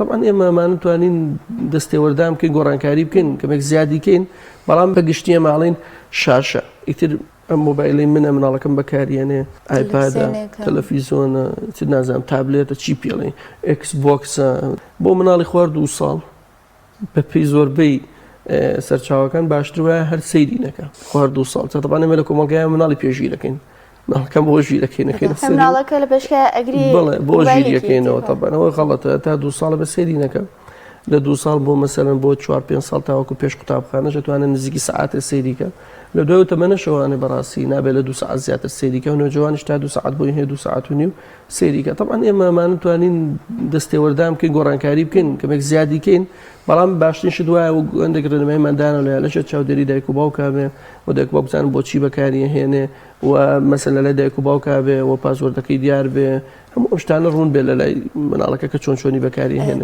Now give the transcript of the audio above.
تەبعەن ئێمە ئەمانە توانین دەستێوەردان بکەین، گۆڕانکاری بکەین، کەمێک زیادی کەین، بەڵام بە گشتی ئێمە ئەڵێین شاشە. ئیتر ئەم مۆبایلەی منە مناڵەکەم بەکاریێنێ، ئایپادە، تەلەفیزۆنە، ئیتر نازانم تابلێتە، چی پێڵێین، ئێکس بۆکسە. بۆ مناڵی خوار دوو ساڵ بەپێی زۆربەی سەرچاوەکان باشتر وایە هەر سەیری نەکا خوار دوو ساڵ. جا تەبعەن ئێمە لە کۆمەڵگای مناڵی پێ ژیرەکەین، مناڵەکان بۆ ژیرەکەین مناڵەکە لە بەشکە ئەگری بەڵێ بۆ ژیرەکەینەوە تەبعەن ئەوە غەڵەتە تا دوو ساڵە بە سەیری نەکە لە دوو ساڵ بۆ مەسەلەن بۆ چوار پێنج ساڵ تاوەکو پێش قوتابخانەش ئەتوانێت نزیکی سەعاتێ سەیری کە لە دوای تەمەنەشەوانێ بەڕاستی نابێت لە دوو سەعات زیاتر سەیری کە نۆجوانیش تا دوو سەعات بۆی هەیە دوو سەعات و نیو سەیری کە تەبعەن ئێمە ئەمانە توانین دەستێوەردان بکەین گۆڕانکاری بکەین کەمێک زیادی کەین بەڵام باشترین شت وایە و هەندێک ڕێنماییمان دانا لە لەشە چاودێری دایک و باوکا بێ و دایک و باوک بزانن بۆچی بەکاری ئەهێنێ و مەسەلەن لەلای دایک و باوکا بێ و password ەکەی دیار بێ هەموو ئەم شتانە ڕوون بێ لەلای مناڵەکە کە چۆن چۆنی بەکاری ئەهێنێ.